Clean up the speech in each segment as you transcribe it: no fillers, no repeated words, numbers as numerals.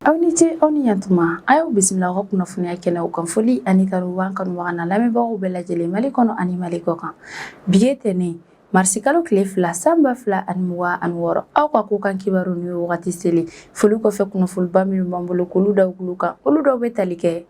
Aw ni ce, aw ni yantuma. A y'aw bisimila aw ka kunnafoniya kɛnɛw kan. Foli ani tanu b'an kanubaga n'a lamɛnbagaw bɛɛ lajɛlen, Mali kɔnɔ ani Mali kɔ kan. Bi ye tɛnɛn, marisi kalo tile 2, san 2026. Aw ka ko kan kibaru n'u ye wagati seli. Foli kɔfɛ, kunnafoniba minnu b'an bolo k'olu da tulo kan, olu dɔw bɛ tali kɛ.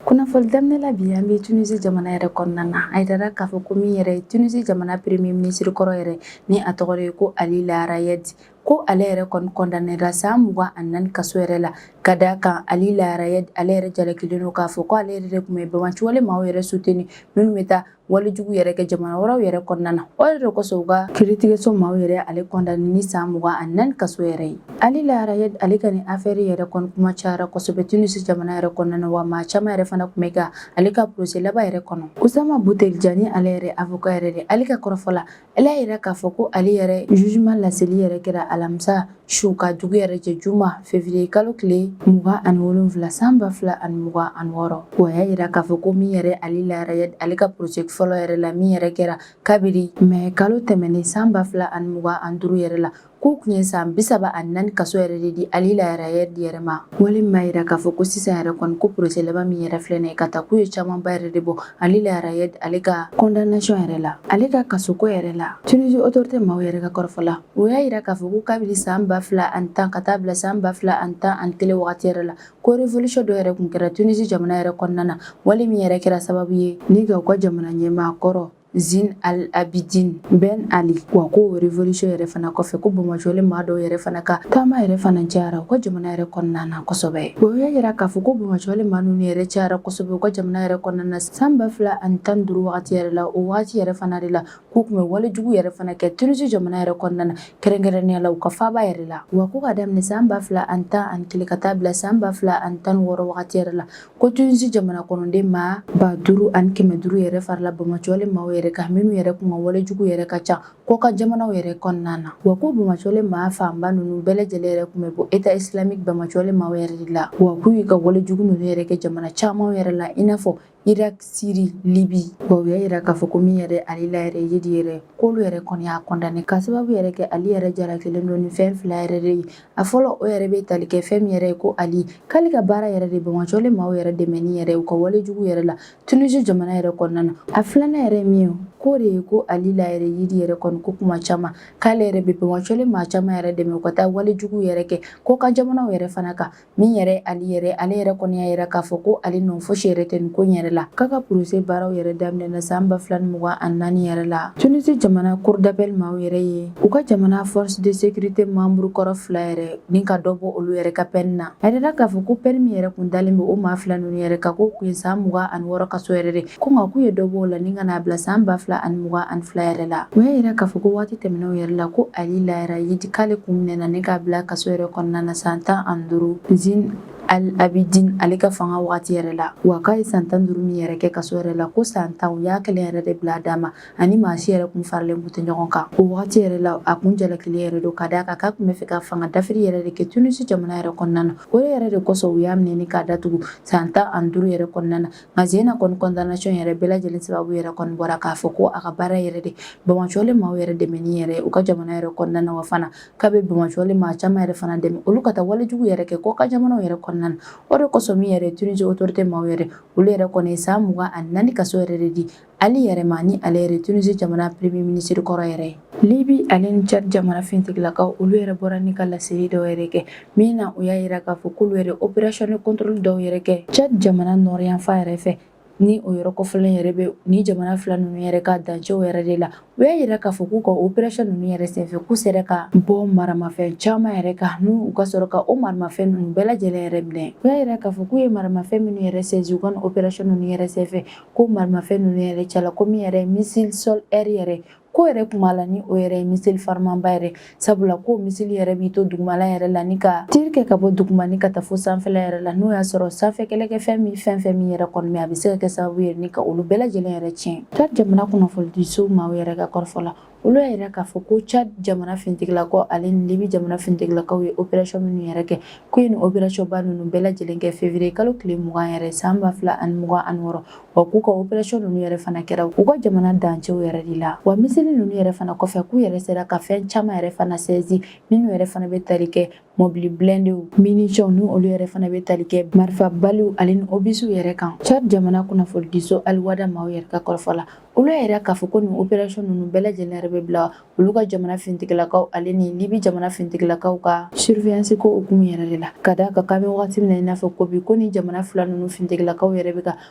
Kunnafoni daminɛ la bi, an bɛ Tunisie jamana yɛrɛ kɔnɔna na. A yirara k'a fɔ ko min yɛrɛ ye Tunisie jamana premier ministre kɔrɔ yɛrɛ, ni a tɔgɔ de ye ko Ali Laarayɛd, ko ale yɛrɛ kɔni kɔndanera san 24 kaso yɛrɛ la. Ka da kan, Ali Laarayɛd ale yɛrɛ jalakilen don k'a fɔ ko ale yɛrɛ de tun bɛ banbaanciwale maaw yɛrɛ soutenir, minnu bɛ taa walejugu yɛrɛ kɛ jamana wɛrɛw yɛrɛ kɔnɔna na. O yɛrɛ de kosɔn, u ka kiiritigɛso maaw yɛrɛ ale kɔndane ni san 24 kaso yɛrɛ ye. Ali Laarayɛd ale ka nin affaire yɛrɛ kɔni kuma cayara kosɛbɛ Tunisi jamana yɛrɛ kɔnɔna na, wa maa caman yɛrɛ fana tun bɛ ka ale ka procès laban yɛrɛ kɔnɔ. Usama Butelija, ni ale yɛrɛ avocat yɛrɛ de, ale ka kɔrɔfɔ la, ale y'a yira k'a fɔ ko ale yɛrɛ jugement laseli yɛrɛ kɛra alamisa su ka dugu yɛrɛ jɛ juma, février kalo tile 27, san 2026. Wa y'a yira k'a fɔ ko min yɛrɛ Ali Laarayɛd ale ka procès fɔlɔ yɛrɛ la, min yɛrɛ kɛra kabiri mɛ kalo tɛmɛnen san 2025 yɛrɛ la, k'u tun ye san 34 kaso yɛrɛ de di Ali Laarayɛd yɛrɛ ma. Wale min b'a yira k'a fɔ ko sisan yɛrɛ kɔni, ko procès laban min yɛrɛ filɛ nin ye ka taa, k'u ye camanba yɛrɛ de bɔ Ali Laarayɛd ale ka condamnation yɛrɛ la, ale ka kasoko yɛrɛ la. Tunisie autorité maaw yɛrɛ ka kɔrɔfɔ la, u y'a yira k'a fɔ ko kabiri san 2010 ka taa bila san 2011 wagati yɛrɛ la, ko révolution dɔ yɛrɛ tun kɛra Tunisie jamana yɛrɛ kɔnɔna na, wale min yɛrɛ kɛra sababu ye ni ka u ka jamana ɲɛmaa kɔrɔ Zine Al Abidine Ben Ali. Wa ko révolution yɛrɛ fana kɔfɛ, ko banbaanciwale maa dɔw yɛrɛ fana ka taama yɛrɛ fana cayara u ka jamana yɛrɛ kɔnɔna na kosɛbɛ. O y'a yira k'a fɔ ko banbaanciwale maa ninnu yɛrɛ cayara kosɛbɛ u ka jamana yɛrɛ kɔnɔna na san 2015 wagati yɛrɛ la. O wagati yɛrɛ fana de la, k'u tun bɛ walejugu yɛrɛ fana kɛ Tunisie jamana yɛrɛ kɔnɔna na, kɛrɛnkɛrɛnnenya la u ka faaba yɛrɛ la. Wa ko ka daminɛ san 2011 ka taa bila san 2016 wagati yɛrɛ la, ko Tunisie jamana kɔnɔden maa 5500 yɛrɛ farala banbaanciwale maaw yɛrɛ kan, minnu yɛrɛ kun ka walejugu yɛrɛ ka ca kɔkan jamanaw yɛrɛ kɔnɔna na. Wa ko banbaanciwale maa fanba ninnu bɛɛ lajɛlen yɛrɛ kun bɛ bɔ État islamique banbaanciwale maaw yɛrɛ de la. Wa k'u y'u ka walejugu ninnu yɛrɛ kɛ jamana caman yɛrɛ la, i n'a fɔ Irak, Syrie, Libye. Wa u y'a yira k'a fɔ ko min yɛrɛ Ali Laarayɛd yɛrɛ, k'olu yɛrɛ kɔni y'a condamné ka sababu yɛrɛ kɛ ale yɛrɛ jalakilen don ni fɛn fila yɛrɛ de ye. A fɔlɔ, o yɛrɛ bɛ tali kɛ fɛn min yɛrɛ ye, ko Ali k'ale ka baara yɛrɛ de banbaanciwale maaw yɛrɛ dɛmɛni yɛrɛ u ka walejugu yɛrɛ la Tunisie jamana yɛrɛ kɔnɔna na. A filanan yɛrɛ min ye, k'o de ye ko Ali Laarayɛd yɛrɛ kɔni, ko kuma caman k'ale yɛrɛ bɛ banbaanciwale maa caman yɛrɛ dɛmɛ u ka taa walejugu yɛrɛ kɛ kɔkan jamanaw yɛrɛ fana kan. Min yɛrɛ Ali yɛrɛ, ale yɛrɛ kɔni y'a yira k'a fɔ ko ale nɔ fosi yɛrɛ tɛ nin ko in yɛrɛ la. K'a ka procès baaraw yɛrɛ daminɛna san 2024 yɛrɛ la. Tunisie jamana cour d'appel maaw yɛrɛ ye u ka jamana force de sécurité membre kɔrɔ fila yɛrɛ ni ka dɔ bɔ olu yɛrɛ ka peine na. A yirala k'a fɔ ko peine min yɛrɛ kun dalen bɛ o maa fila ninnu yɛrɛ kan, k'o kun ye san 26 kaso yɛrɛ de ko, nka k'u ye dɔ bɔ o la ni ka n'a bila san 2022 yɛrɛ la. U y'a yira k'a fɔ ko waati tɛmɛnenw yɛrɛ la, ko Ali Laarayɛd k'ale kun minɛna ni k'a bila kaso yɛrɛ kɔnɔna na san 15, Zine Al Abidine ale ka fanga wagati yɛrɛ la. Wa k'a ye san 15 min yɛrɛ kɛ kaso yɛrɛ la, ko san 10, u y'a kelen yɛrɛ de bila a dama, ani maa si yɛrɛ kun faralen kun tɛ ɲɔgɔn kan. O wagati yɛrɛ la, a kun jalakilen yɛrɛ don ka d'a kan k'a kun bɛ fɛ ka fanga dafiri yɛrɛ de kɛ Tunisi jamana yɛrɛ kɔnɔna na. O yɛrɛ de kosɔn, u y'a minɛ ni k'a datugu san 15 yɛrɛ kɔnɔna na. Nka sen na kɔni, condamnation yɛrɛ bɛɛ lajɛlen sababu yɛrɛ kɔni bɔra k'a fɔ ko a ka baara yɛrɛ de banbaanciwale maaw yɛrɛ dɛmɛni yɛrɛ u ka jamana yɛrɛ kɔnɔna na. Wa fana k'a bɛ banbaanciwale maa caman yɛrɛ fana dɛmɛ olu ka taa walejugu yɛrɛ kɛ kɔkan jamanaw yɛrɛ kɔnɔna na. O de kosɔn, min yɛrɛ Tunisie autorité maaw yɛrɛ, olu yɛrɛ kɔni ye san 24 kaso yɛrɛ de di Ali yɛrɛ ma, ni ale yɛrɛ Tunisie jamana premier ministre kɔrɔ yɛrɛ ye. Libye ale ni Tchad jamana finitigilakaw, olu yɛrɛ bɔra ni ka laseli dɔw yɛrɛ kɛ, min na u y'a yira k'a fɔ k'olu yɛrɛ opération de contrôle dɔw yɛrɛ kɛ Tchad jamana nord yanfan yɛrɛ fɛ, ni o yɔrɔ kɔfɛlen yɛrɛ bɛ ni jamana fila ninnu yɛrɛ ka dancɛw yɛrɛ de la. U y'a yira k'a fɔ k'u ka opération ninnu yɛrɛ senfɛ, k'u sera ka bɔ maramafɛn caman yɛrɛ kan, n'u ka sɔrɔ ka o maramafɛn ninnu bɛɛ lajɛlen yɛrɛ minɛ. U y'a yira k'a fɔ k'u ye maramafɛn minnu yɛrɛ saisi u ka opération ninnu yɛrɛ senfɛ, ko maramafɛn ninnu yɛrɛ cɛla, ko min yɛrɛ missile sol air yɛrɛ, ko yɛrɛ kun b'a la, ni o yɛrɛ ye missile farimanba yɛrɛ, sabula ko missile yɛrɛ b'i to dugumala yɛrɛ la ni ka tir kɛ ka bɔ duguma ni ka taa fo sanfɛla yɛrɛ la. N'o y'a sɔrɔ sanfɛ kɛlɛkɛfɛn min, fɛn fɛn min yɛrɛ kɔni, a bɛ se ka kɛ sababu ye ni ka olu bɛɛ lajɛlen yɛrɛ tiɲɛ. Tchad jamana kunnafonidiso maaw yɛrɛ ka kɔrɔfɔ la, olu y'a yira k'a fɔ ko Tchad jamana finitigilakaw ale ni Libye jamana finitigilakaw ye opération minnu yɛrɛ kɛ, k'u ye nin opération ba ninnu bɛɛ lajɛlen kɛ février kalo tile 20 yɛrɛ, san 2026. Wa k'u ka opération ninnu yɛrɛ fana kɛra u ka jamana dancɛw yɛrɛ de la. Wa missile ninnu yɛrɛ fana kɔfɛ, k'u yɛrɛ sera ka fɛn caman yɛrɛ fana saisi, minnu yɛrɛ fana bɛ tali kɛ Mɔbili blindéw, munitions ni olu yɛrɛ fana bɛ tali kɛ marifa baliw ale ni obusw yɛrɛ kan. Tchad jamana kunnafonidiso Al-Wada maaw yɛrɛ ka kɔrɔfɔ la, olu y'a yira k'a fɔ ko nin opération ninnu bɛɛ lajɛlen yɛrɛ bɛ bila olu ka jamana finitigilakaw ale ni Libi jamana finitigilakaw ka surveillance ko hukumu yɛrɛ de la, ka d'a kan k'an bɛ wagati min na i n'a fɔ ko bi, ko ni jamana fila ninnu finitigilakaw yɛrɛ bɛ ka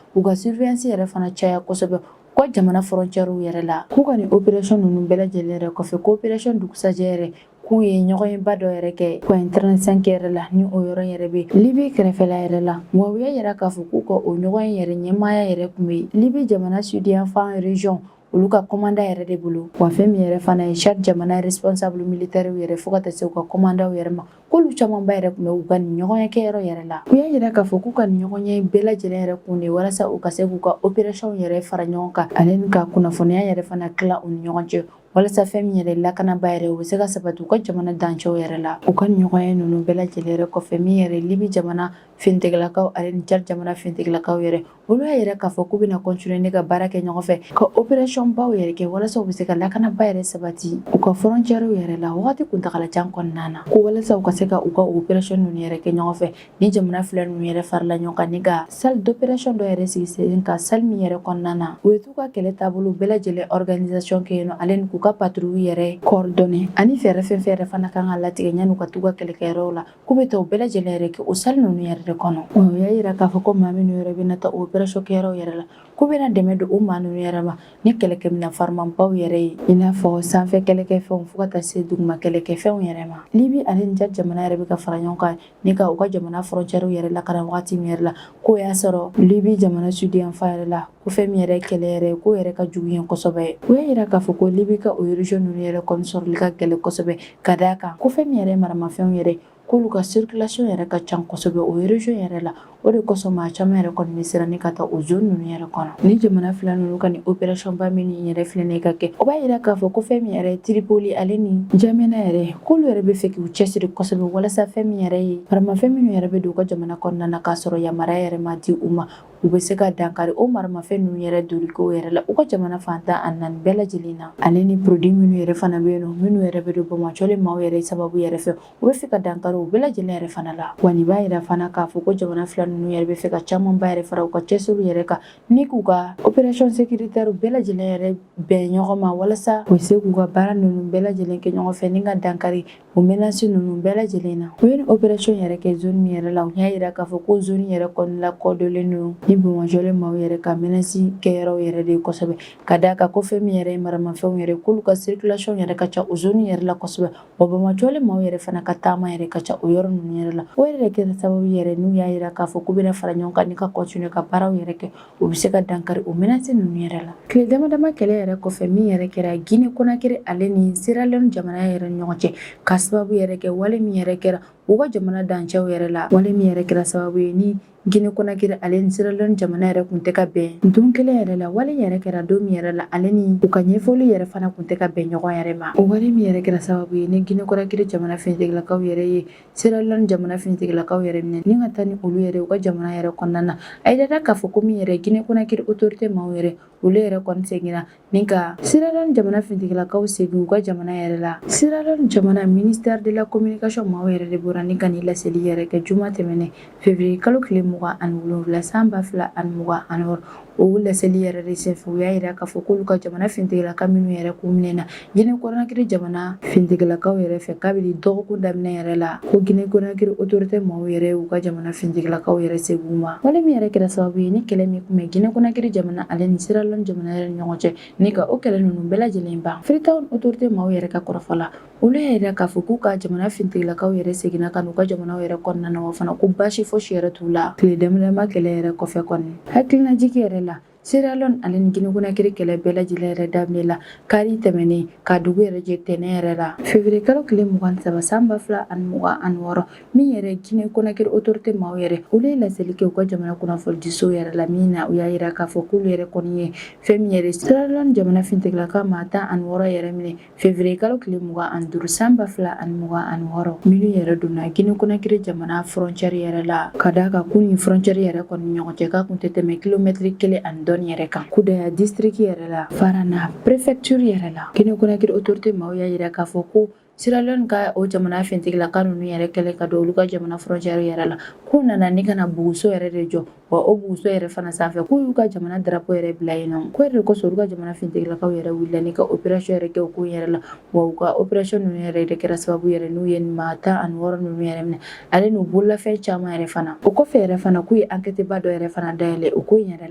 u ka surveillance yɛrɛ fana caya kosɛbɛ u ka jamana frontières yɛrɛ la. K'u ka nin opération ninnu bɛɛ lajɛlen yɛrɛ kɔfɛ, ko opération dugusajɛ yɛrɛ, k'u ye ɲɔgɔnyeba dɔ yɛrɛ kɛ point 35 yɛrɛ la, ni o yɔrɔ yɛrɛ bɛ Libi kɛrɛfɛla yɛrɛ la. Wa u y'a yira k'a fɔ k'u ka o ɲɔgɔn yɛrɛ ɲɛmaaya yɛrɛ tun bɛ Libi jamana sud yanfan région olu ka commandant yɛrɛ de bolo. Wa fɛn min yɛrɛ fana ye Tchad jamana responsable militaire yɛrɛ, fo ka taa se u ka commandant yɛrɛ ma, k'olu camanba yɛrɛ tun bɛ u ka nin ɲɔgɔnye kɛyɔrɔ yɛrɛ la. U y'a yira k'a fɔ k'u ka nin ɲɔgɔnye bɛɛ lajɛlen yɛrɛ kun de walasa u ka se k'u ka opération yɛrɛ fara ɲɔgɔn kan, ale ni ka kunnafoniya yɛrɛ fana tila u ni ɲɔgɔn cɛ, walasa fɛn min yɛrɛ lakanaba yɛrɛ, u bɛ se ka sabati u ka jamana dancɛw yɛrɛ la. U ka ɲɔgɔnye ninnu bɛɛ lajɛlen yɛrɛ kɔfɛ, min yɛrɛ Libi jamana finitigilakaw ale ni Tchad jamana finitigilakaw yɛrɛ, olu y'a yira k'a fɔ k'u bɛna continuer ne ka baara kɛ ɲɔgɔn fɛ ka opération baw yɛrɛ kɛ, walasa u bɛ se ka lakanaba yɛrɛ sabati u ka frontières yɛrɛ la wagati kuntagalajan kɔnɔna na. Ko walasa u ka se ka u ka opération ninnu yɛrɛ kɛ ɲɔgɔn fɛ, ni jamana fila ninnu yɛrɛ farala ɲɔgɔn kan ni ka salle d'opération dɔ yɛrɛ sigi sen kan, salle min yɛrɛ kɔnɔna na, u ye t'u ka kɛlɛ taabolo bɛɛ lajɛlen organisation kɛ yen nɔ, ale ni k'u ka patrouille yɛrɛ coordonner, ani fɛɛrɛ fɛn fɛn yɛrɛ fana kan ka latigɛ yanni u ka t'u ka kɛlɛkɛyɔrɔw la, k'u bɛ taa o bɛɛ lajɛlen yɛrɛ kɛ o salle ninnu yɛrɛ de kɔnɔ. O y'a yira k'a fɔ ko maa minnu yɛrɛ bɛna taa opération kɛyɔrɔw yɛrɛ la, k'u bɛna dɛmɛ don o maa ninnu yɛrɛ ma ni kɛlɛkɛminɛn farimanbaw yɛrɛ ye, i n'a fɔ sanfɛ kɛlɛkɛfɛnw fo ka taa se duguma kɛlɛkɛfɛnw yɛrɛ ma. Libi ale ni Tchad jamana yɛrɛ bɛ ka fara ɲɔgɔn kan ni ka u ka jamana frontières yɛrɛ lakana wagati min yɛrɛ la, k'o y'a sɔrɔ Libi jamana sud yanfan yɛrɛ la, ko fɛn min yɛrɛ kɛlɛ yɛrɛ, k'o yɛrɛ ka jugu yen kosɛbɛ. U y'a yira k'a fɔ ko Libi ka o région ninnu yɛrɛ kɔni sɔrɔli ka gɛlɛn kosɛbɛ, ka d'a kan ko fɛn min yɛrɛ maramafɛnw yɛrɛ, k'olu ka circulation yɛrɛ ka ca kosɛbɛ o région yɛrɛ la. O de kosɔn maa caman yɛrɛ kɔni bɛ siran ni ka taa o zone ninnu yɛrɛ kɔnɔ. Ni jamana fila ninnu ka nin opération ba min yɛrɛ filɛ nin ka kɛ, o b'a yira k'a fɔ ko fɛn min yɛrɛ ye Tripoli ale ni N'Djamena yɛrɛ, k'olu yɛrɛ bɛ fɛ k'u cɛsiri kosɛbɛ walasa fɛn min yɛrɛ ye maramafɛn minnu yɛrɛ bɛ don u ka jamana kɔnɔna na k'a sɔrɔ yamaruya yɛrɛ ma di u ma, u bɛ se ka dankari o maramafɛn ninnu yɛrɛ doliko yɛrɛ la u ka jamana fan 14 bɛɛ lajɛlen na, ale ni produit minnu yɛrɛ fana bɛ yen nɔ, minnu yɛrɛ bɛ don banbaanciwale maaw yɛrɛ sababu yɛrɛ fɛ, u bɛ fɛ ka dankari o bɛɛ lajɛlen yɛrɛ fana la. Wa nin b'a yira fana k'a fɔ ko jamana fila ninnu yɛrɛ bɛ fɛ ka camanba yɛrɛ fara u ka cɛsiriw yɛrɛ kan ni k'u ka opération sécuritaire bɛɛ lajɛlen yɛrɛ bɛn ɲɔgɔn ma, walasa u bɛ se k'u ka baara ninnu bɛɛ lajɛlen kɛ ɲɔgɔn fɛ ni ka dankari o menace ninnu bɛɛ lajɛlen na. U ye nin opération yɛrɛ kɛ zone min yɛrɛ la, u y'a yira k'a fɔ ko zone yɛrɛ kɔni lakodɔnlen don ni banbaanciwale maaw yɛrɛ ka menace kɛyɔrɔw yɛrɛ de ye kosɛbɛ, ka d'a kan ko fɛn min yɛrɛ ye maramafɛnw yɛrɛ, k'olu ka circulation yɛrɛ ka ca o zone yɛrɛ la kosɛbɛ. Wa banbaanciwale maaw yɛrɛ fana ka taama yɛrɛ ka ca o yɔrɔ ninnu yɛrɛ la. O yɛrɛ de kɛra sababu yɛrɛ n'u y'a yira k'a fɔ k'u bɛna fara ɲɔgɔn kan ni ka continuer ka baaraw yɛrɛ kɛ, u bɛ se ka dankari o menace ninnu yɛrɛ la. Tile dama dama kɛlɛ yɛrɛ kɔfɛ min yɛrɛ kɛra Guinée Conakry ale ni Sierra Leone jamana yɛrɛ ni ɲɔgɔn cɛ, ka sababu yɛrɛ kɛ wale min yɛrɛ kɛra u ka jamana dancɛw yɛrɛ la, wale min yɛrɛ kɛra sababu ye ni Guinée Conakry ale ni Sierra Leone jamana yɛrɛ kun tɛ ka bɛn don kelen yɛrɛ la. Wale yɛrɛ kɛra don min yɛrɛ la, ale ni u ka ɲɛfɔli yɛrɛ fana kun tɛ ka bɛn ɲɔgɔn yɛrɛ ma. O wale min yɛrɛ kɛra sababu ye ni Guinée Conakry jamana finitigilakaw yɛrɛ ye Sierra Leone jamana finitigilakaw yɛrɛ minɛ ni ka taa ni olu yɛrɛ u ka jamana yɛrɛ kɔnɔna na. A yirala k'a fɔ ko min yɛrɛ Guinée Conakry autorité maaw yɛrɛ, olu yɛrɛ kɔni seginna ni ka Sierra Leone jamana finitigilakaw segin u ka jamana yɛrɛ la. Sierra Leone jamana ministère de la communication maaw yɛrɛ de bɔra ni ka nin laseli yɛrɛ kɛ juma tɛmɛnen février kalo tile 27 san 2026. O laseli yɛrɛ de senfɛ, u y'a yira k'a fɔ k'olu ka jamana finitigilaka minnu yɛrɛ k'u minɛna Guinée Conakry jamana finitigilakaw yɛrɛ fɛ kabini dɔgɔkun daminɛ yɛrɛ la, ko Guinée Conakry autorité maaw yɛrɛ y'u ka jamana finitigilakaw yɛrɛ segin u ma. Wale min yɛrɛ kɛra sababu ye ni kɛlɛ min tun bɛ Guinée Conakry jamana ale ni Sierra Leone jamana yɛrɛ ni ɲɔgɔn cɛ, ni ka o kɛlɛ ninnu bɛɛ lajɛlen ban. Freetown autorité maaw yɛrɛ ka kɔrɔfɔ la, olu y'a yira k'a fɔ k'u ka jamana finitigilakaw yɛrɛ seginna ka n'u ka jamanaw yɛrɛ kɔnɔna na, wa fana ko baasi fosi yɛrɛ t'u la. Tile damadama kɛlɛ yɛrɛ kɔfɛ kɔni, hakilinajigi yɛrɛ la, Sierra Leone ale ni Guinée Conakry kɛlɛ bɛɛ lajɛlen yɛrɛ daminɛ la kari tɛmɛnen ka dugu yɛrɛ jɛ tɛnɛn yɛrɛ la, février kalo tile 23 san 2026. Min yɛrɛ Guinée Conakry autorité maaw yɛrɛ, olu ye laseli kɛ u ka jamana kunnafonidiso yɛrɛ la min na, u y'a yira k'a fɔ k'olu yɛrɛ kɔni ye fɛn min yɛrɛ Sierra Leone jamana finitigilaka maa 16 yɛrɛ minɛ février kalo tile 25 san 2026, minnu yɛrɛ donna Guinée Conakry jamana frontière yɛrɛ la, ka d'a kan k'u ni frontière yɛrɛ kɔni ɲɔgɔn cɛ k'a kun tɛ tɛmɛ kilomɛtiri kelen ani dɔɔni yɛrɛ kan, Kudaya district yɛrɛ la, Farana préfecture yɛrɛ la. Guinée Conakry autorité maaw y'a yira k'a fɔ ko Sierra Leone ka o jamana finitigilaka ninnu yɛrɛ kɛlen ka don olu ka jamana frontière yɛrɛ la, k'u nana ni ka na buguso yɛrɛ de jɔ, wa o buguso yɛrɛ fana sanfɛ, k'u y'u ka jamana drapeau yɛrɛ bila yen nɔ. Ko yɛrɛ de kosɔn, olu ka jamana finitigilakaw yɛrɛ wulila ni ka opération yɛrɛ kɛ o ko yɛrɛ la, wa u ka opération ninnu yɛrɛ de kɛra sababu yɛrɛ n'u ye maa 16 ninnu yɛrɛ minɛ, ale n'u bololafɛn caman yɛrɛ fana. O kɔfɛ yɛrɛ fana, k'u ye enquête ba dɔ yɛrɛ fana dayɛlɛ o ko in yɛrɛ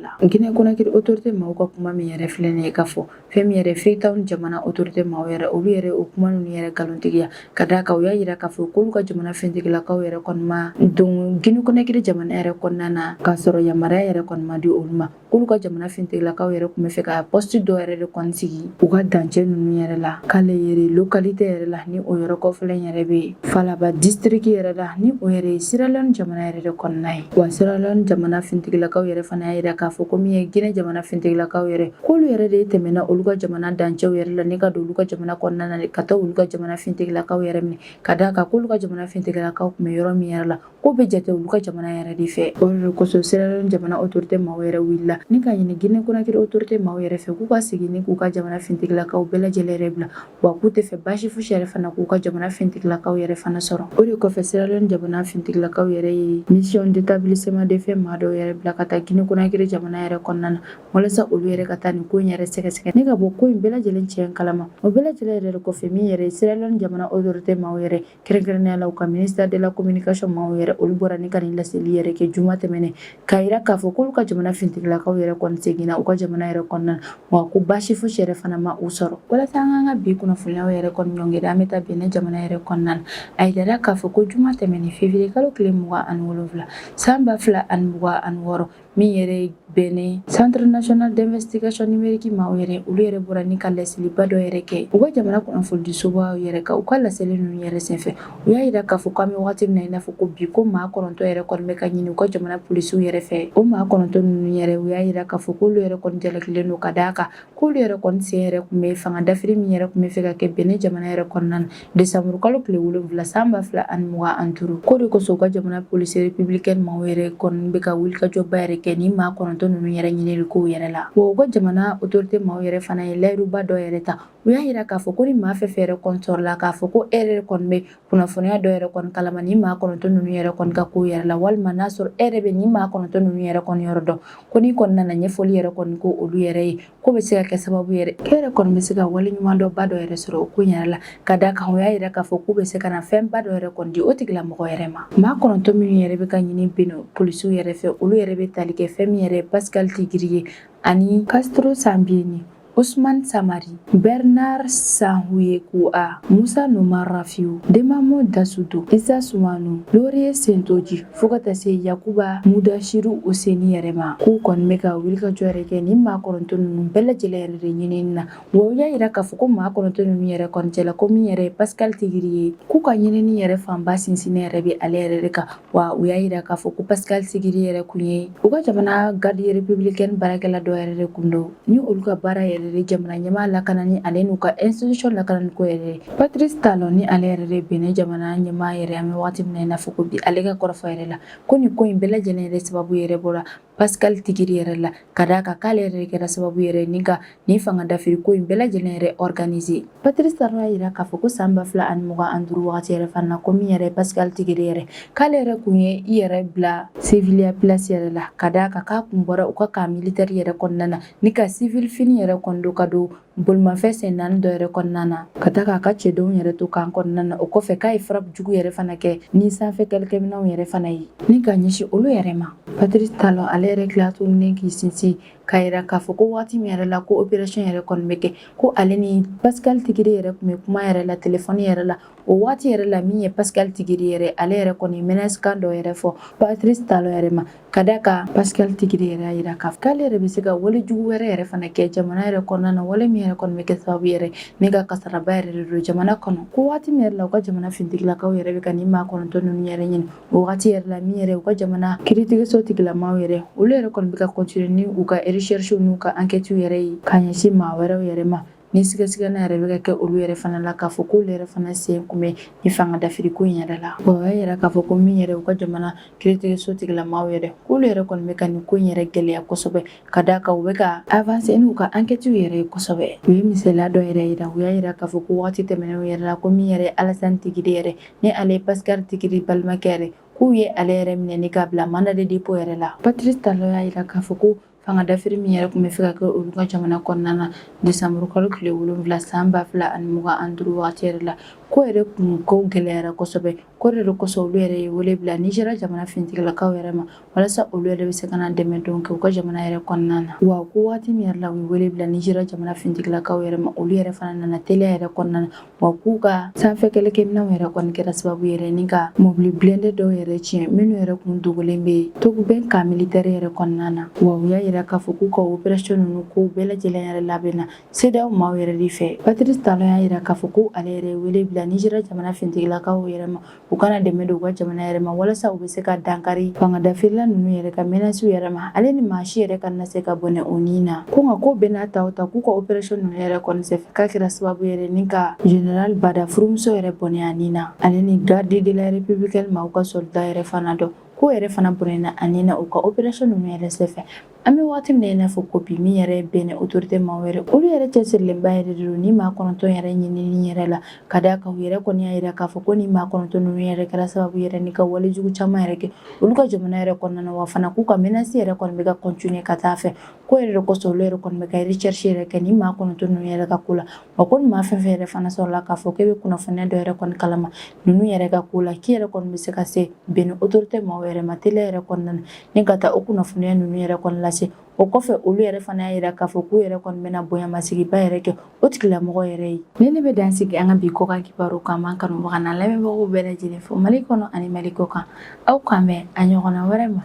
la. Guinée Conakry autorité maaw ka kuma min yɛrɛ filɛ nin ye ka fɔ, fɛn min yɛrɛ Freetown jamana autorité maaw yɛrɛ, olu yɛrɛ o kuma ninnu yɛrɛ nkalontigiya, ka d'a kan u y'a jira k'a fɔ k'olu ka jamana finitigilakaw yɛrɛ kɔni ma don Guinée Conakry jamana yɛrɛ kɔnɔna na k'a sɔrɔ yamaruya yɛrɛ kɔni ma di olu ma. K'olu ka jamana finitigilakaw yɛrɛ tun bɛ fɛ ka poste dɔ yɛrɛ de kɔni sigi u ka dancɛ ninnu yɛrɛ la, k'ale yɛrɛ localité yɛrɛ la, ni o yɔrɔ kɔfɛla yɛrɛ bɛ Falaba district yɛrɛ la, ni o yɛrɛ ye Sierra Leone jamana yɛrɛ de kɔnɔna ye. Wa Sierra Leone jamana finitigilakaw yɛrɛ fana y'a jira k'a fɔ ko min ye Guinée jamana finitigilakaw yɛrɛ, k'olu yɛrɛ de tɛmɛna olu ka jamana dancɛw yɛrɛ la ni ka don olu ka jamana kɔnɔna na, ka taa olu ka jamana finitigilakaw yɛrɛ minɛ, ka d'a kan k'olu ka jamana finitigilakaw tun bɛ yɔrɔ min yɛrɛ la, k'o bɛ jate olu ka jamana yɛrɛ de fɛ. O de kosɔn, Sierra Leone jamana autorité maaw yɛrɛ wulila ni ka ɲini Guinée Conakry autorité maaw yɛrɛ fɛ k'u ka segin ni k'u ka jamana finitigilakaw bɛɛ lajɛlen yɛrɛ bila, wa k'u tɛ fɛ baasi fosi yɛrɛ fana k'u ka jamana finitigilakaw yɛrɛ fana sɔrɔ. O de kɔfɛ, Sierra Leone jamana finitigilakaw yɛrɛ ye mission d'établissement de fait maa dɔw yɛrɛ bila ka taa Guinée Conakry jamana yɛrɛ kɔnɔna na, walasa olu yɛrɛ ka taa nin ko in yɛrɛ sɛgɛsɛgɛ ni ka bɔ ko in bɛɛ lajɛlen tiɲɛ kalama. O bɛɛ lajɛlen yɛrɛ de kɔfɛ, min yɛrɛ ye Sierra Leone jamana autorité maaw yɛrɛ, kɛrɛnkɛrɛnnenya la u ka ministère de la communication maaw yɛrɛ, olu bɔra ni ka nin laseli yɛrɛ kɛ juma tɛmɛnen, k'a jira k'a fɔ k'olu ka jamana finitigilakaw yɛrɛ kɔni seginna u ka jamana yɛrɛ kɔnɔna na, wa ko baasi fosi yɛrɛ fana ma u sɔrɔ. Walasa an k'an ka bi kunnafoniyaw yɛrɛ kɔni ɲɔngiri, an bɛ taa Benin jamana yɛrɛ kɔnɔna na. A yirala k'a fɔ ko juma tɛmɛnen, février kalo tile 27, san 2026, min yɛrɛ Benin Centre national d'investigation numérique maaw yɛrɛ, olu yɛrɛ bɔra ni ka laseliba dɔ yɛrɛ kɛ u ka jamana kunnafonidisobaw yɛrɛ kan. U ka laseli ninnu yɛrɛ senfɛ, u y'a jira k'a fɔ k'an bɛ waati min na i n'a fɔ ko bi, ko maa 9 yɛrɛ kɔni bɛ ka ɲini u ka jamana polisiw yɛrɛ fɛ. O maa 9 ninnu yɛrɛ, u y'a jira k'a fɔ k'olu yɛrɛ kɔni jalakilen don, ka d'a kan k'olu yɛrɛ kɔni sen yɛrɛ tun bɛ fanga dafiri min yɛrɛ tun bɛ fɛ ka kɛ Benin jamana yɛrɛ kɔnɔna na décembre kalo tile 7, san 2025. K'o de kosɔn, u ka jamana police républicaine maaw yɛrɛ kɔni bɛ ka wulikajɔba yɛrɛ kɛ ni maa 9 ninnu yɛrɛ ɲinili kow yɛrɛ la. Wa u ka jamana autorité maaw yɛrɛ fana ye layiduba dɔ yɛrɛ ta. U y'a jira k'a fɔ ko ni maa fɛn fɛn yɛrɛ kɔni sɔrɔla k'a fɔ ko e yɛrɛ kɔni bɛ kunnafoniya dɔ yɛrɛ kɔni kalama ni maa 9 ninnu yɛrɛ kɔni ka ko yɛrɛ la, walima n'a sɔrɔ e yɛrɛ bɛ ni maa 9 ninnu yɛrɛ kɔni yɔrɔ dɔn, ko n'i kɔni nana ɲɛfɔli yɛrɛ kɔni ko olu yɛrɛ ye, ko bɛ se ka kɛ sababu yɛrɛ k'e yɛrɛ kɔni bɛ se ka wale ɲuman dɔ ba dɔ yɛrɛ sɔrɔ o ko in yɛrɛ la, ka d'a kan u y'a jira k'a fɔ k'u bɛ se ka na fɛnba dɔ yɛrɛ kɔni di o tigilamɔgɔ yɛrɛ ma. Maa 9 minnu yɛrɛ bɛ ka ɲini Benin polisiw yɛrɛ fɛ, olu yɛrɛ bɛ tali kɛ fɛn min yɛrɛ ye Pascal Tigiri ye, ani Castro Sambieni, Ousmane Samari, Bernard Sanhuyekua, Musa Noma Rafiu, Demamo Dasudo, Isa Sumanu, Laurier Sentoji, fo ka taa se Yakuba Mudashiru Oseni yɛrɛ ma. K'u kɔni bɛ ka wulikajɔ yɛrɛ kɛ ni maa 9 ninnu bɛɛ lajɛlen yɛrɛ de ɲinini na. Wa u y'a jira k'a fɔ ko maa 9 ninnu yɛrɛ kɔni cɛla, ko min yɛrɛ ye Pascal Tigiri ye, k'u ka ɲinini yɛrɛ fanba sinsinnen yɛrɛ bɛ ale yɛrɛ de kan. Wa u y'a jira k'a fɔ ko Pascal Tigiri yɛrɛ kun ye u ka jamana garde républicaine baarakɛla dɔ yɛrɛ de kun don, ni olu ka baara yɛrɛ de jamana ɲɛmaa lakanani, ale n'u ka institution lakanani ko yɛrɛ. Patrice Talon, ni ale yɛrɛ de Benin jamana ɲɛmaa yɛrɛ an bɛ waati min na i n'a fɔ ko bi, ale ka kɔrɔfɔ yɛrɛ la, ko nin ko in bɛɛ lajɛlen yɛrɛ sababu yɛrɛ bɔra Pascal Tigiri yɛrɛ la, ka d'a kan k'ale yɛrɛ de kɛra sababu yɛrɛ ni ka nin fanga dafiri ko in bɛɛ lajɛlen yɛrɛ organiser. Patrice Talon y'a jira k'a fɔ ko san 2025 wagati yɛrɛ fana na, ko min yɛrɛ Pascal Tigiri yɛrɛ, k'ale yɛrɛ kun ye i yɛrɛ bila civiliya place yɛrɛ la, ka d'a kan k'a kun bɔra u ka camp militaire yɛrɛ kɔnɔna na ni ka civil fini yɛrɛ kɔni don, ka don bolimafɛn sen naani dɔ yɛrɛ kɔnɔna na, ka taa k'a ka cɛdenw yɛrɛ to camp kɔnɔna na. O kɔfɛ, k'a ye frappe jugu yɛrɛ fana kɛ ni sanfɛ kɛlɛkɛminɛnw yɛrɛ fana ye ni ka ɲɛsin olu yɛrɛ ma. Patrice Talon, ale yɛrɛ tila tuguni k'i sinsin k'a yira k'a fɔ ko waati min yɛrɛ la ko opération yɛrɛ kɔni bɛ kɛ, ko ale ni Pascal Tigiri yɛrɛ tun bɛ kuma yɛrɛ la téléphone yɛrɛ la. O waati yɛrɛ la, min ye Pascal Tigiri yɛrɛ, ale yɛrɛ kɔni menace kan dɔ yɛrɛ fɔ Patrice Talon yɛrɛ ma, ka d'a kan Pascal Tigiri yɛrɛ y'a jira k'a fɔ k'ale yɛrɛ bɛ se ka wale jugu wɛrɛ yɛrɛ fana kɛ jamana yɛrɛ kɔnɔna na, wale min yɛrɛ kɔni bɛ kɛ sababu yɛrɛ ni ka kasaraba yɛrɛ de don jamana kɔnɔ. Ko waati min yɛrɛ la u ka jamana finitigilakaw yɛrɛ bɛ ka nin maa 9 ninnu yɛrɛ ɲini, o waati yɛrɛ la, min yɛrɛ u ka jamana kiiritigɛso tigilamaw yɛrɛ, olu yɛrɛ kɔni bɛ ka continuer ni u ka recherche n'u ka enquête yɛrɛ ye ka ɲɛsin maa wɛrɛw yɛrɛ ma. Ni sɛgɛsɛgɛli yɛrɛ bɛ ka kɛ olu yɛrɛ fana la, k'a fɔ k'olu yɛrɛ fana sen kun bɛ ni fanga dafiri ko in yɛrɛ la. Wa o y'a yira k'a fɔ ko min yɛrɛ u ka jamana kiiritigɛso tigilamaw yɛrɛ, k'olu yɛrɛ kɔni bɛ ka nin ko in yɛrɛ gɛlɛya kosɛbɛ, ka d'a kan u bɛ ka avancer n'u ka enquête yɛrɛ ye kosɛbɛ. U ye misaliya dɔ yɛrɛ yira, u y'a yira k'a fɔ ko waati tɛmɛnenw yɛrɛ la, ko min yɛrɛ Alassane Tigiry yɛrɛ, ni ale ye Pascal Tigiry balimakɛ yɛrɛ, k'u ye ale yɛrɛ minɛ ni k'a bila mandat de dépôt yɛrɛ la. Patrice Talon y'a yira k'a fɔ ko fanga dafiri min yɛrɛ tun bɛ fɛ ka kɛ olu ka jamana kɔnɔna na décembre kalo tile 7 san 2025 wagati yɛrɛ la, ko yɛrɛ kun ko gɛlɛyara kosɛbɛ. Ko de kosɔn olu yɛrɛ ye wele bila Nizeriya jamana finitigilakaw yɛrɛ ma, walasa olu yɛrɛ bɛ se ka na dɛmɛ don kɛ u ka jamana yɛrɛ kɔnɔna na. Wa ko waati min yɛrɛ la u ye wele bila Nizeriya jamana finitigilakaw yɛrɛ ma, olu yɛrɛ fana nana teliya yɛrɛ kɔnɔna na. Wa k'u ka sanfɛ kɛlɛkɛminɛnw yɛrɛ kɔni kɛra sababu yɛrɛ ni ka mobili blindé dɔw yɛrɛ tiɲɛ, minnu yɛrɛ kun dogolen bɛ Togbin camp militaire yɛrɛ kɔnɔna na. Wa u y'a yira k'a fɔ k'u ka opération ninnu, k'u bɛɛ lajɛlen yɛrɛ labɛnna CEDEAO maaw yɛrɛ de fɛ. Patrice Talon y'a yira k'a fɔ ko ale yɛrɛ ye wele bila Nizeriya jamana finitigilakaw yɛrɛ ma, u ka na dɛmɛ don u ka jamana yɛrɛ ma, walasa u bɛ se ka dankari fanga dafirila ninnu yɛrɛ ka menaces yɛrɛ ma, ale ni maa si yɛrɛ kana se ka bɔnɛ o ni na. Ko nka ko bɛɛ n'a ta o ta, k'u ka opération ninnu yɛrɛ kɔni senfɛ, k'a kɛra sababu yɛrɛ ni ka général Bada furumuso yɛrɛ bɔnɛ a ni na, ale ni garde de la républicaine maaw ka soldat yɛrɛ fana dɔ k'o yɛrɛ fana bɔnɛna a ni na u ka opération ninnu yɛrɛ senfɛ. An bɛ waati min na i n'a fɔ ko bi, min yɛrɛ Benin autorité maaw yɛrɛ, olu yɛrɛ cɛsirilenba yɛrɛ de don ni maa 9 yɛrɛ ɲinini yɛrɛ la, ka d'a kan u yɛrɛ kɔni y'a yira k'a fɔ ko ni maa 9 ninnu yɛrɛ kɛra sababu yɛrɛ ni ka walejugu caman yɛrɛ kɛ olu ka jamana yɛrɛ kɔnɔna na. Wa fana k'u ka menace yɛrɛ kɔni bɛ ka continuer ka taa fɛ. Ko yɛrɛ de kosɔn olu yɛrɛ kɔni bɛ ka recherche yɛrɛ kɛ ni maa 9 ninnu yɛrɛ ka ko la. Wa ko ni maa fɛn fɛn yɛrɛ fana sɔrɔla k'a fɔ k'e bɛ kunnafoniya dɔ yɛrɛ kɔni kalama ninnu yɛrɛ ka ko la, k'i yɛrɛ kɔni bɛ se ka se Benin autorité maaw yɛrɛ ma teliya yɛrɛ kɔnɔna na ni ka taa o kunnafoniya ninnu yɛrɛ kɔni lase. O kɔfɛ, olu yɛrɛ fana y'a yira k'a fɔ k'u yɛrɛ kɔni bɛna bonyamasigiba yɛrɛ kɛ o tigilamɔgɔ yɛrɛ ye. Ni ne bɛ dan sigi an ka bi kɔkan kibaru kan, an kanubaga n'an lamɛnbagaw bɛɛ lajɛlen fo Mali kɔnɔ ani Mali kɔ kan. Aw k'an bɛn a ɲɔgɔnna wɛrɛ ma.